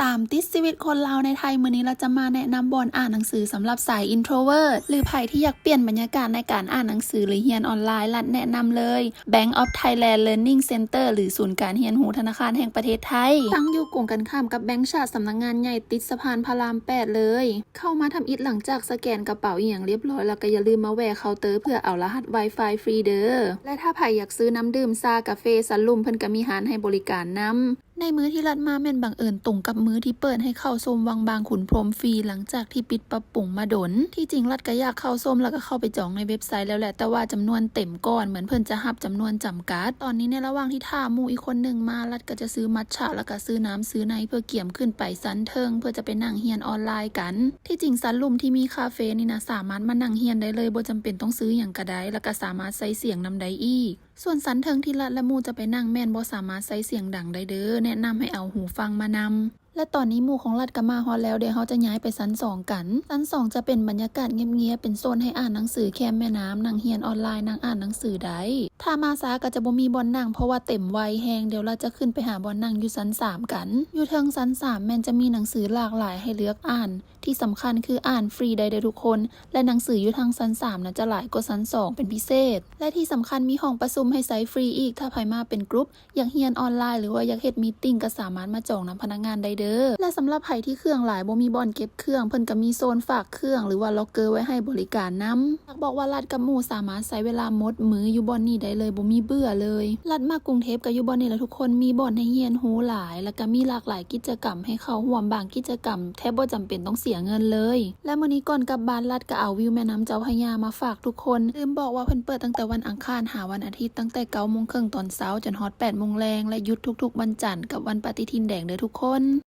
ຕາມຕິດຊີວິດຄົນລາວໃນໄທ, ມື້ນີ້ລັດຈະມາແນະນຳບ່ອນອ່ານໜັງສືສຳລັບສາຍ introvert ຫຼືໃຜທີ່ຢາກປ່ຽນບັນຍາກາດໃນການອ່ານໜັງສື ຫຼືຮຽນອອນລາຍ. ລັດແນະນຳເລີຍ Bank of Thailand Learning Center ຫຼືສູນການຮຽນຮູ້ທະນາຄານແຫ່ງປະເທດໄທ, ຕັ້ງຢູ່ກົງກັນຂ້າມກັບແບງຊາດ, ສຳນັກງານໃຫຍ່ຕິດສະພານພະລາມແປດເລີຍ. ເຂົ້າມາທຳອິດຫຼັງຈາກສະແກນກະເປົາອີ່ຫຍັງລຽບຮ້ອຍແລ້ວ ກໍຢ່າລືມມາແວ່ເຄົາເຕີເພື່ອເອົາລະຫັດ Wi-Fi ຟຣີເດີ້. ແລະ ຖ້າໃຜຢາກຊື້ນ້ຳດື່ມ, ຊາ, ກາເຟ, ຊັນລຸ່ມ ເພິ່ນກໍມີຮ້ານໃຫ້ບໍລິການນຳ. ໃນມື້ທີ່ລັດມາແມ່ນບັງເອີນຕົງກັບມື້ທີ່ເປີດໃຫ້ເຂົ້າຊົມວັງບາງຂຸນພົມຟຣີ ຫຼັງຈາກທີ່ປິດປັບປຸງມາດົນ. ທີ່ຈິງລັດກໍຢາກເຂົ້າຊົມ ແລ້ວກໍເຂົ້າໄປຈອງໃນເວັບໄຊແລ້ວແຫຼະ, ແຕ່ວ່າຈຳນວນເຕັມກ່ອນ, ເໝືອນເພິ່ນຈະຮັບຈຳນວນຈຳກັດ. ຕອນນີ້ໃນລະຫວ່າງທີ່ຖ້າໝູ່ອີກຄົນໜຶ່ງມາ, ລັດກໍຈະຊື້ມັດຊະ ແລ້ວກໍຊື້ນ້ຳຊື້ໃນ ເພື່ອກຽມຂຶ້ນໄປຊັ້ນເທິງ ເພື່ອຈະໄປນັ່ງຮຽນອອນລາຍກັນ. ທີ່ຈິງຊັ້ນລຸ່ມທີ່ມີຄາເຟນີ້ນະ ສາມາດມານັ່ງຮຽນໄດ້ເລີຍ, ບໍ່ຈຳເປັນຕ້ອງຊື້ຫຍັງກໍໄດ້, ແລ້ວກໍສາມາດໃຊ້ສຽງນຳໄດ້ອີກ. ສ່ວນຊັ້ນເທິງທີ່ລັດ ແລະ ໝູ່ຈະໄປນັ່ງແມ່ນບໍ່ສາມາດໃຊ້ສຽງດັງໄດ້ເດີ້, ແນະນຳໃຫ້ເອົາຫູຟັງມານຳ. ແລະ ຕອນນີ້ໝູ່ຂອງລັດກໍມາຮອດແລ້ວ, ດຽວເຮົາຈະຍ້າຍໄປຊັ້ນສອງກັນ. ຊັ້ນສອງຈະເປັນບັນຍາກາດງຽບໆ, ເປັນໂຊນໃຫ້ອ່ານໜັງສືແຄມແມ່ນ້ຳ, ນັ່ງຮຽນອອນລາຍ, ນັ່ງອ່ານໜັງສືໄດ້. ຖ້າມາຊ້າກໍຈະບໍ່ມີບ່ອນນັ່ງ ເພາະວ່າເຕັມໄວແຮງ. ດຽວລັດຈະຂຶ້ນໄປຫາບ່ອນນັ່ງຢູ່ຊັ້ນສາມກັນ. ຢູ່ເທິງຊັ້ນສາມແມ່ນຈະມີໜັງສືຫຼາກຫຼາຍໃຫ້ເລືອກອ່ານ. ທີ່ສຳຄັນຄືອ່ານຟຣີໄດ້ເດີ້ທຸກຄົນ ແລະ ໜັງສືຢູ່ທາງຊັ້ນສາມນະຈະຫຼາຍກວ່າຊັ້ນສອງເປັນພິເສດ ແລະ ທີ່ສຳຄັນມີຫ້ອງປະຊຸມໃຫ້ໃຊ້ຟຣີອີກ. ຖ້າໃຜມາເປັນກຣຸບ ຢາກຮຽນອອນລາຍ ຫຼືວ່າຢາກເຮັດມີຕິງ ກໍສາມາດມາຈອງນຳພະນັກງານໄດ້ເດີ້. ແລະ ສຳລັບໃຜທີ່ເຄື່ອງຫຼາຍ ບໍ່ມີບ່ອນເກັບເຄື່ອງ ເພິ່ນກໍມີໂຊນຝາກເຄື່ອງ ຫຼືວ່າ locker ໄວ້ໃຫ້ບໍລິການນຳ. ຢາກບອກວ່າລັດກັບໝູ່ສາມາດໃຊ້ເວລາໝົດມື້ຢູ່ບ່ອນນີ້ໄດ້ເລີຍ ບໍ່ມີເບື່ອເລີຍ. ລັດມາກຸງເທບກໍຢູ່ບ່ອນນີ້ແຫຼະທຸກຄົນ, ມີບ່ອນໃຫ້ຮຽນຮູ້ຫຼາຍ ແລ້ວກໍມີຫຼາກຫຼາຍກິດຈະກຳໃຫ້ເຂົ້າຮ່ວມ, ບາງກິດຈະກຳແທບບໍ່ຈຳເປັນຕ້ອງເສຍເງິນເລີຍ. ແລະ ມື້ນີ້ກ່ອນກັບບ້ານ ລັດກໍເອົາວິວແມ່ນ້ຳເຈົ້າພະຍາມາຝາກທຸກຄົນ. ລືມບອກວ່າເພິ່ນເປີດຕັ້ງແຕ່ວັນອັງຄານຫາວັນອາທິດ, ຕັ້ງແຕ່ເກົ້າໂມງເຄິ່ງຕອນເຊົ້າຈົນຮອດແປດໂມງແລງ ແລະ ຢຸດທຸກໆວັນຈັນກັບວັນປະຕິທິນແດງເດີ້ທຸກຄົນ.